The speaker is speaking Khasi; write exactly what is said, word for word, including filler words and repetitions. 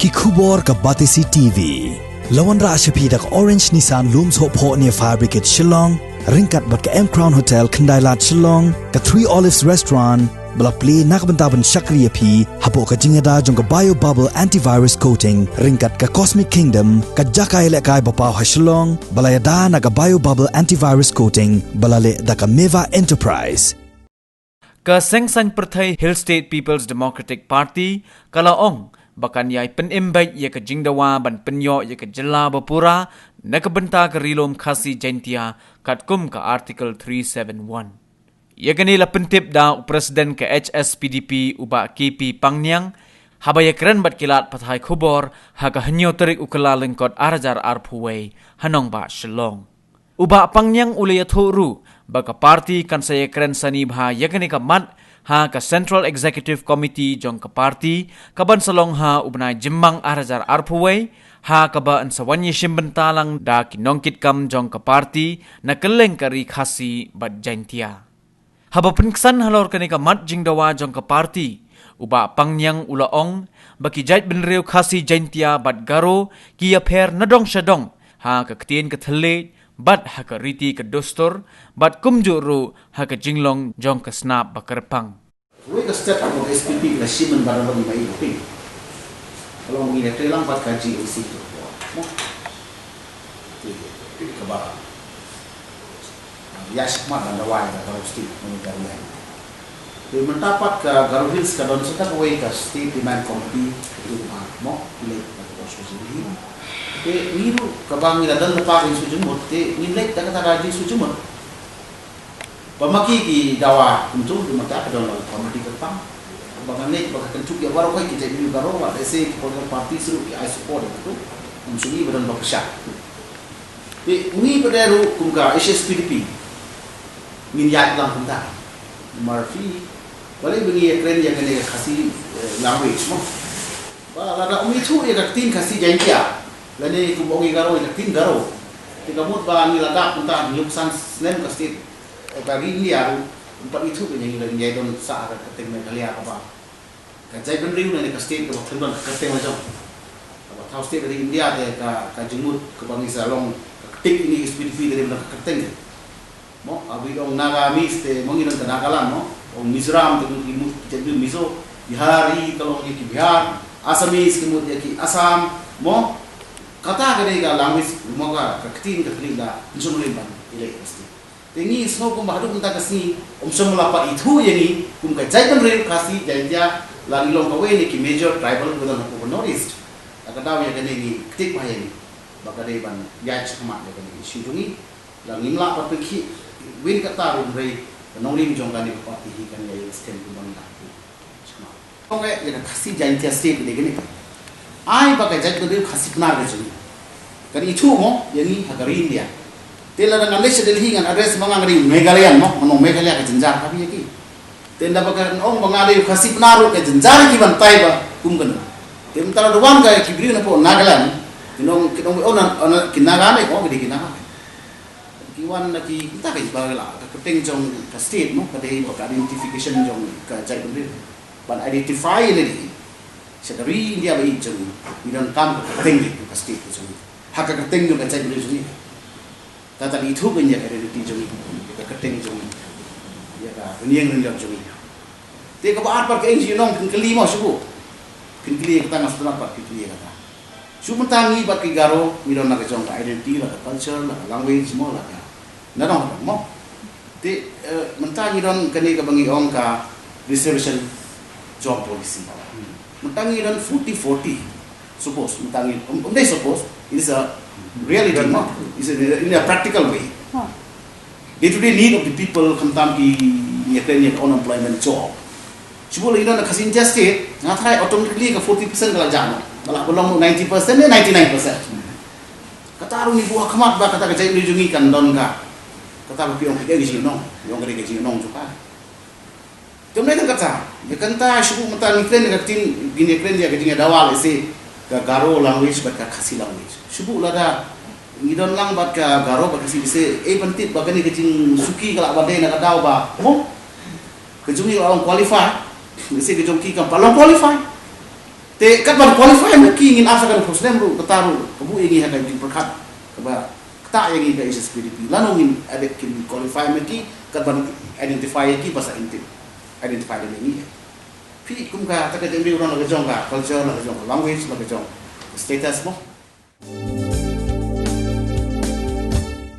Ki khubor ka Batesi T V. La wanrah sha phi da ka Orange Nissan Lum Sohphoh near Fire Brigade Shillong, ryngkat bad ka M Crown Hotel Khyndailad Shillong, ka Three Olives Restaurant, ba la plie na ka bynta ban shakri ïa phi hapoh ka jingïada jong ka Bio Bubble Antivirus Coating, ryngkat ka Cosmic Kingdom, ka jaka ïalehkai ba paw ha Shillong, ba la ïada na ka Bio Bubble Antivirus Coating, ba la leh da ka Meva Enterprise. Ka Seng Saiñ Pyrthei Hill State People's Democratic Party ka la ong ba kan ïai pynim beit ïa ka jingdawa ban pynïoh ïa ka jylla ba pura na ka bynta ka Ri Lum Khasi Jaiñtia katkum ka Article three seven one. Ïa kane la pyntip da u President ka H S P D P, u Bah K P Pangniang, haba ïakren bad ki lad pathai khubor ha ka hynñiew tarik u Kyllalyngkot ar hajar arphew wei ha nongbah Shillong. U Bah Pangniang u la ïathuh ruh ba ka party kan sa ïakren sani bha ïa kane ka mat ha ka Central Executive Committee jong ka party, ka ban sa long ha u bnai Jymmang ar hajar arphew wei, ha kaba yn sa wan ïashim bynta lang da ki nongkitkam jong ka party na kylleng ka Ri Khasi bad Jaiñtia. Haba pynksan halor kane ka mat jingdawa jong ka party, u Bah Pangniang u la ong ba ki jaitbynriew Khasi, Jaiñtia bad Garo ki ïapher na dong sha dong ha ka ktien ka thylliej bad ha ka riti ka dustur, bad kumjuh ruh ha ka jinglong jong ka snap ba kyrpang. Wei ka step ka S P D P ka la shim ban ba da ban mai ka pink. Ka long ngi la trei lang bad ka G N C tu. Mo. Ti, ti ka ba. Ïa shikmat ban da wai da Garo State, mo, Garo Land. Te mynta pat ka Garo Hills ka don sa kawei ka State Demand Committee, tu ma, mo, pilih ka Garo State ni. Te ngi ruh kaba ngi la don na pa ngi sujung mut, te ngi leh da kata ka ji sujung mut. Ba ma ki ki dawa kumtu, ki mynta ka don la committee kyrpang. Ba ngan leh ba ka kyntu ïa baroh ki jait ïa baroh, wat lehse ki political parties ruh ki ai support ïa katu. Ym sngewbha ba don ba pyrshah. Te ngi pat ruh kum ka H S P D P, ngin ïaid lang kumta. Namar phi, balei ba ngi ïakren ïa kane ka Khasi, eh, language mo. Ba lada ym ithuh ïa ka ktien Khasi Jaiñtia, lane kumba ong i Garo ïa ka ktien Garo. Te ka mut ba ngi la dap kumta hynñiew san snem ka state, eh, ka ri India ruh, ym pat ithuh ba ngi la ngi don sa ka kyrteng Meghalaya kaba ka jaitbynriew ne ka state kaba pynban ka kyrteng la jong. Kaba thaw state ka ri India te ka, ka jingmut kaba ngi sa long ka ktik ini H S P D P te dei ban ka kyrteng. Mo, haba ong Nagamese te mo ngi don ka Nagaland mo. Ong Mizoram te ngi mut ki jaitbynriew Mizo, Bihari ka long ïa ki Bihar, Assamese ki mut ïa ki Assam mo. Kata ka dei ka language mo ka, ka ktien ka thylliej la pynshong rim ban ïaleh ka state. Te ngi sngew kumba haduh mynta ka sngi ym shym la pat ithuh ïa ngi kum ka jaitbynriew Khasi Jaiñtia, la ngi long kawei na ki major tribal ba don hapoh ka North East. La ka daw ïa kane ngi ktik bha ïa ngi ba ka dei ban ïaid shakhmat ïa kane issue jong ngi. La ngim lah pat pynkhih win kata ruh hynrei ka nongrim jong kane ka party hi kan ïa ïeng skhem kumba ngi lah. Ong eh, ïa ka Khasi Jaiñtia State ka dei kane. Ai ba ka jaitbynriew Khasi Pnar ka jong ngi. Kan ithuh mo ïa ngi ha ka ri India. Te lada ngan leit sha Delhi ngan address ma nga nga dei Meghalayan mo, ngan ong Meghalaya ka jynjar ka ïa ki. Te lada ba kan ong ba nga dei Khasi Pnar ruh ka jynjar ki ban tai ba kum kano. Te mynta lada wan ka ki briew na pdeng Nagaland, kin ong, kin ong, oh, na, na, ki Naga ne, oh, ki dei ki Naga. Ki wan na ki, mynta ka ba la, ka kyrteng jong ka state mo, ka dei ba ka identification jong ka jaitbynriew. Ban identify ïa lade sha ka ri India ba ïeit jong ngi, ngi donkam ka kyrteng jong ka state ka jong ngi. Ha ka kyrteng jong ka jaitbynriew jong ngi. Kata ka ithuh ka ïa ka identity jong ngi, ïa ka kyrteng jong ngi, ïa ka rynïeng rynïeng jong ngi. Te kaba ar pat ka ïing jingïanong phin kylli mo shuh. Phin kylli ïa kata, nga sngewtynnat pat phin kylli ïa kata. Shu mynta ngi bad ki Garo ngi don la ka jong ka identity, la ka culture, la ka language mo, la ka nadong nadong mo. Te, eh, mynta ngi don kane kaba ngi ong ka reservation job policy. Mynta ngi don forty forty. Suppose, mynta ngi, um, um, they suppose, it is a reality mo. It's a, in a practical way. Day to day need of the people, khamtam ki, ïa kren ïa ka unemployment job. Shu la ïa na Khasi Jaiñtia State, nga tharai automatically ka forty percent ka la jah noh. Ka la long ninety percent ne ninety-nine percent. Kata ruh ngi buh ha khmat ba kata ka jaitbynriew jong ngi kan don ka. Kata ba phi ong phi ka jingïanong, ong ka dei ka jingïanong jong ka. Te mynta kata, ïa kata shu mynta ngi kren ka ktien, ngi kren ïa ka jingïadawa lehse ka Garo language bad ka Khasi language. Shu lada ngi don lang bad ka Garo bad ka Khasi lehse, eh, ban tip ba kane ka jingsuki ka la ba dei na ka daw ba mo. Ka jong ngi ka long qualify, lehse ka jong ki kam pat long qualify. Te katba qualify ma ki ngin ap sa ka problem ruh, kata ruh ka buh ïa ngi ha ka jingpyrkhat kaba ktah ïa ngi ka H S P D P. Lano ngin edit, kin qualify ma ki, katba identify ïa ki ba sa ident-, identify da ngi. Phi kum ka, ta ka jingmut ruh na ka jong ka culture, na ka jong ka language, na ka jong ka status mo.